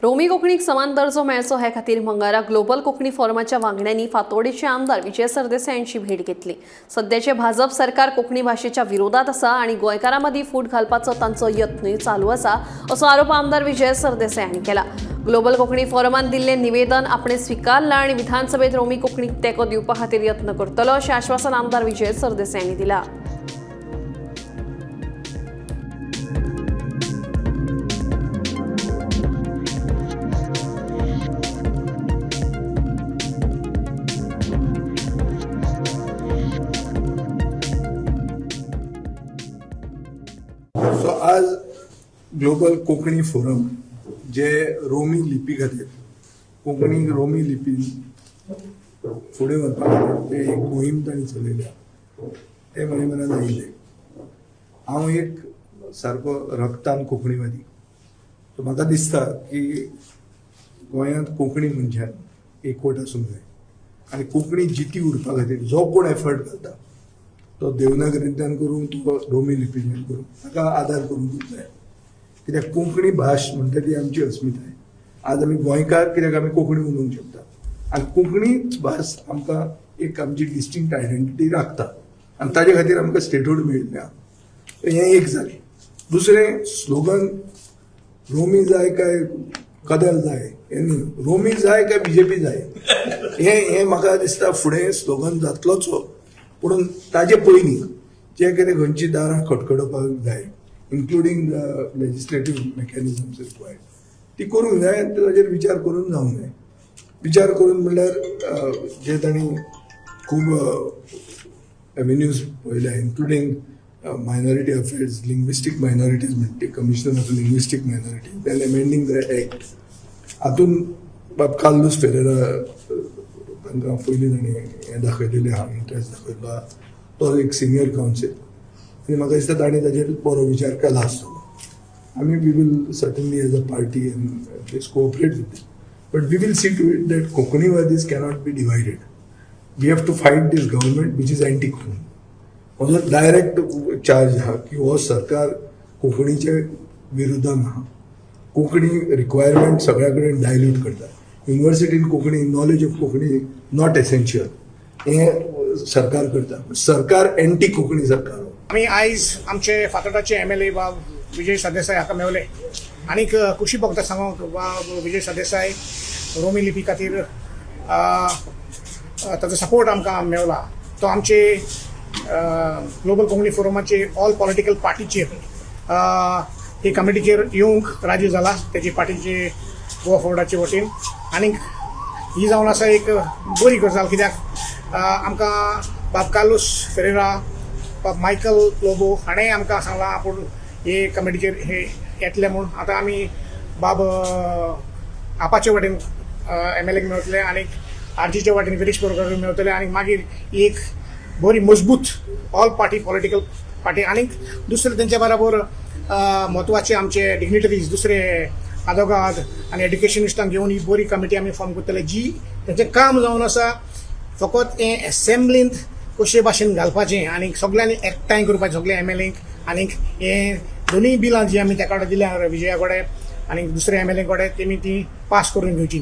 रोमी कोंकणीक समान दर्जो मेळचो हे खातीर मंगळारा ग्लोबल कोंकणी फोरमाच्या वांगड्यांनी फातोर्डेचे आमदार विजय सरदेसाय यांची भेट घेतली. सध्याचे भाजप सरकार कोंकणी भाशेच्या विरोधात आसा आणि गोंयकारां मदीं फूट घालपाचो तांचो यत्नूय चालू आसा, असो आरोप आमदार विजय सरदेसाय हांणी केला. ग्लोबल कोंकणी फोरमान दिल्लें निवेदन आपणे स्विकारलां आनी विधानसभेत रोमी कोंकणीक तेंको दिवपा खातीर यत्न करतलो, अशें आश्वासन आमदार विजय सरदेसाय हांणी दिलां. सो आज ग्लोबल कोंकणी फोरम जे रोमी लिपी खातीर, कोंकणी रोमी लिपी फुडें व्हरपा खातीर ते एक मोहीम तांणी चलयल्या, ते म्हज्या मनान आयिल्ले. हांव एक सारको रक्तान कोंकणीवादी. सो म्हाका दिसता की गोंयांत कोंकणी मनशान एकवट आसूंक जाय आनी कोंकणी जिती उरपा खातीर जो कोण एफर्ट घालता, तो देवनागरींतल्यान करूं, तो रोमी लिपींतल्यान करूं, ताका आदार करूंक जाय. कित्याक कोंकणी भास म्हणटा ती आमची अस्मिताय. आज आमी गोंयकार कित्याक आमी कोंकणी उलोवंक शकता आनी कोंकणीच भास आमकां एक आमची डिस्टिंक्ट आयडेंटिटी राखता आनी ताजे खातीर आमकां स्टेटहूड मेळिल्लें आहा. हें एक जालें. दुसरें, स्लोगन रोमी जाय काय कदल जाय हें न्ही, रोमी जाय काय बीजेपी जाय हें हें म्हाका दिसता फुडें स्लोगन जातलोच हो. पूण ताजे पयलीं जे कितें खंयची दारां खटखटोवपाक जाय, including the legislative mechanisms required, ती करूंक जाय आनी ताजेर विचार करून जावंक जाय. विचार करून म्हणल्यार जे तांणी खूब एवेन्यूज पळयल्या, including minority affairs, linguistic minorities म्हणटा, commissioner of linguistic minority, then amending the act. हातून बाब कार्लूस फेरेरा, तांकां पयलीं तांणी हें दाखयलेलें आहा, इंट्रस्ट दाखयल्लो आहा. तो एक सिनियर कावन्सिल आनी म्हाका दिसता तांणी ताजेर बरो विचार केला आसतलो. आमी we will certainly as a party and at least cooperate with, but we will see to it that कोंकणीवादीज cannot be divided. We have to fight this government which is anti Konkani. म्हजो direct charge आहा की हो सरकार कोंकणीचे विरुद्धान आहा. Konkani requirement सगळ्या कडेन dilute करता. युनिवर्सिटीन Konkani, knowledge of Konkani not essential हें सरकार करता. सरकार एंटी कोंकणी सरकार हो. आमी आयज आमचे फातोर्डाचे एमएलए बाब विजय सरदेसाय हाका मेवले आनीक खुशी भोगता सांगोंक, बाब विजय सरदेसाय रोमी लिपी खातीर ताचो सपोर्ट आमकां मेवला. तो आमचे ग्लोबल कोंकणी फोरमाचे ऑल पॉलिटिकल पार्टीचेर ही कमिटीचेर येवंक राजी जाला, तेजी पार्टीचे गोवा फॉरवर्डाचे वतीन. आनीक ही जावन आसा एक बरी गजाल, कित्याक आमकां बाब कार्लूस फेरेरा, बाब मायकल लोबो हाणें आमकां सांगलां आपूण हे कमिटीचेर हे येतले म्हूण. आतां आमी बाब आपाचे वाटेन एमएलए मेळटले आनी आरजीच्या वाटेन विरीश बोरकार मेळटले आनी मागीर एक बरी मजबूत ऑल पार्टी, पॉलिटिकल पार्टी आनीक दुसरे तेंच्या बराबर म्हत्वाचे आमचे डिग्निटरीज, दुसरे आदोगाद आनी एड्युकेशनिस्टांक घेवन ही बरी कमिटी आमी फॉर्म करतले, जी तेंचें काम जावन आसा फकत हें एसेंब्लींत कशे भाशेन घालपाचें आनी सगल्यांनी एकठांय करपाचें, सगळे एमएलएंक. आनीक हें दोनूय बिलां जी आमी तेका कडेन दिल्या, विजया कडेन आनी दुसऱ्या एमएलए कडेन, तेमी ती पास करून घेवची.